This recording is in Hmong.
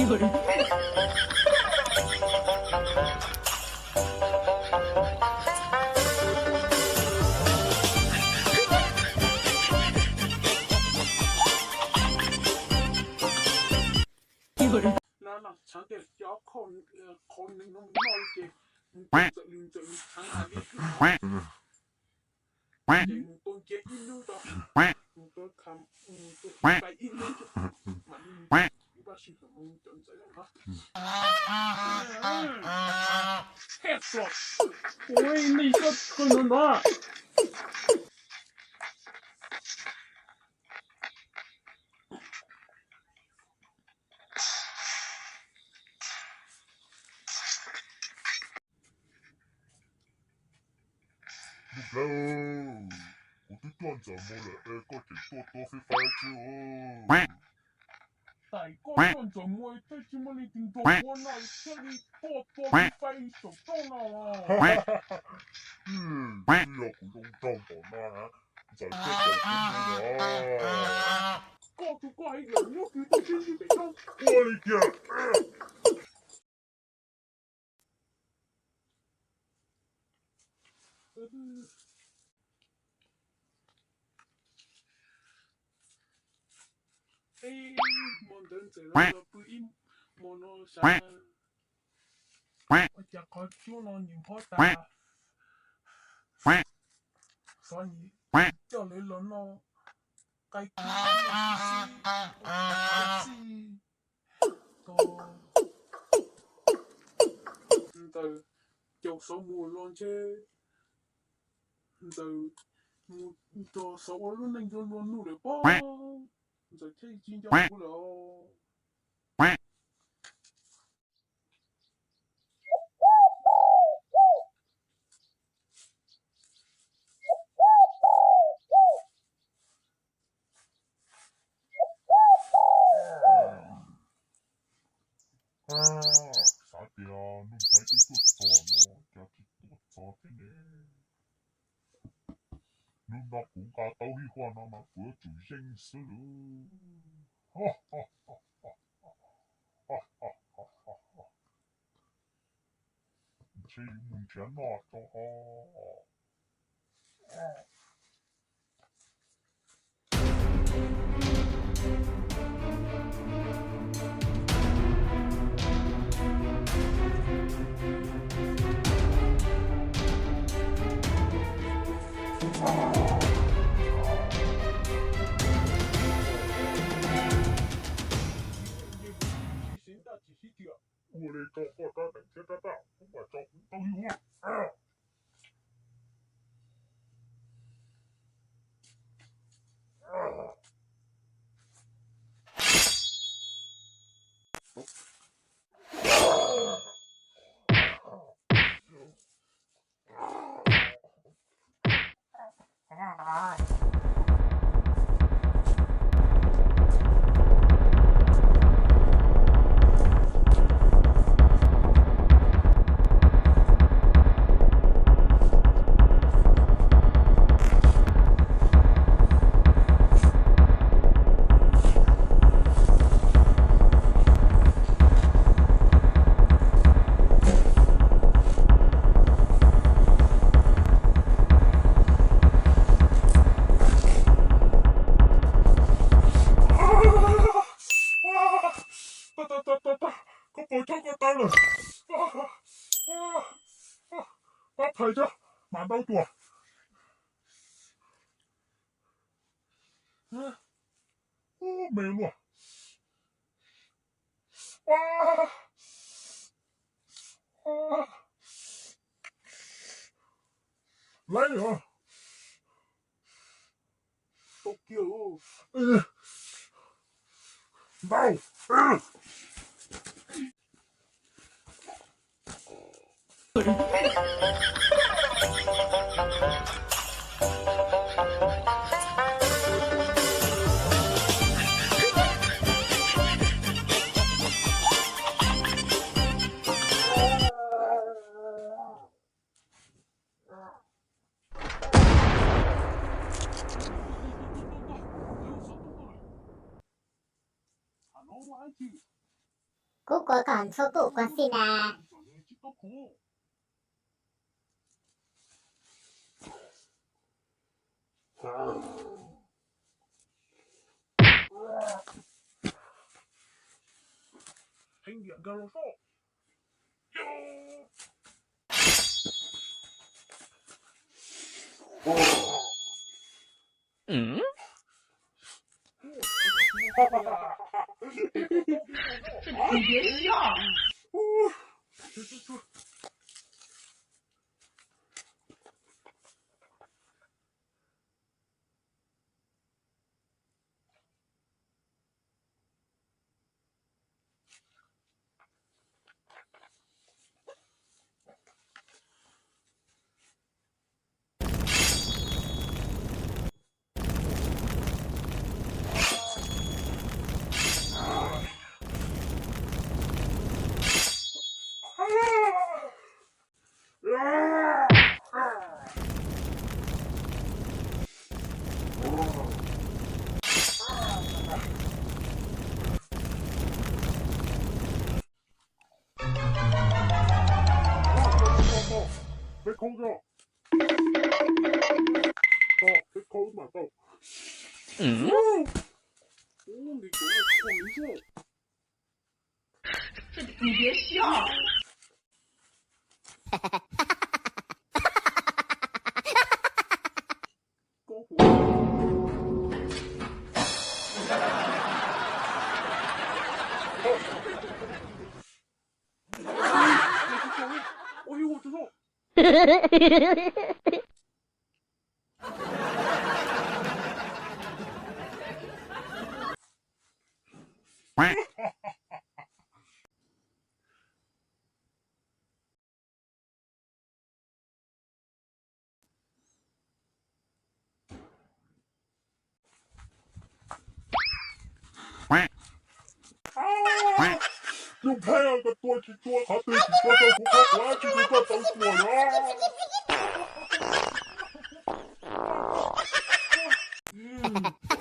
No no, tshav tias cov qhov neeg no mus noj li ces mus txawm li ntxawm li tshav hais li ces mus tua nkiag ib hnub rau, mus tua, mus tua ib hnub mam li mus ib pab sij hawm mus cov ntxawm no. Ua li koj koj no no. Npawg Nplhaib, kuv twb tuaj ntxawm mus lawm es koj tseem tuaj tua Free Fire tsi os? Tais koj tuaj ntxawm mus thiaj tsis muaj leej twg nrog ua no thiaj li tuaj tua Free Fire saum roob no. Twb yog kuv zoo nraug npaum no na, ntxawm tuaj caum kuv mus os. Koj tus koj hais lawm nyob twg tuaj tsis nyob pem roob. Ua li tiag. Ib hmo ntawd ntxawm los los pw ib hmo no xav ua cas qhov cuab no nws phob tas, xav coj lawv los noj qaib kib xwb. Ntawd caum xov mus los ntshe ntawd mus nrog xov ua lub neej luag luag nug lawm pob. Ntxawm thiaj tsis nco kuv lawm. Xav tias Nuj Nplhaib twb tuaj txog no, cas tsis tuaj txog thiab ne? Hnub no kuv nqa tau hij huaj no mas kuv yuav tsum zeej xwb lawm. Ntshe yuav mus nrhiav noj tso. Ua li rau koj rab teem thiab rab raj, kuv mam tso kuv tau yus. Koj puas txhob koj tau lawm. Pab phais thiab, mam ntau tuaj. Ub, me luaj. Laib os. Tau kiag. Ntau. Kuv kuas kom ntxhua kuj kuas xij na. Nug Pheb, koj tua tsis tua qhov twg, tsis tua rau kuv qhov quav tsis, kuv koj tau tuag na.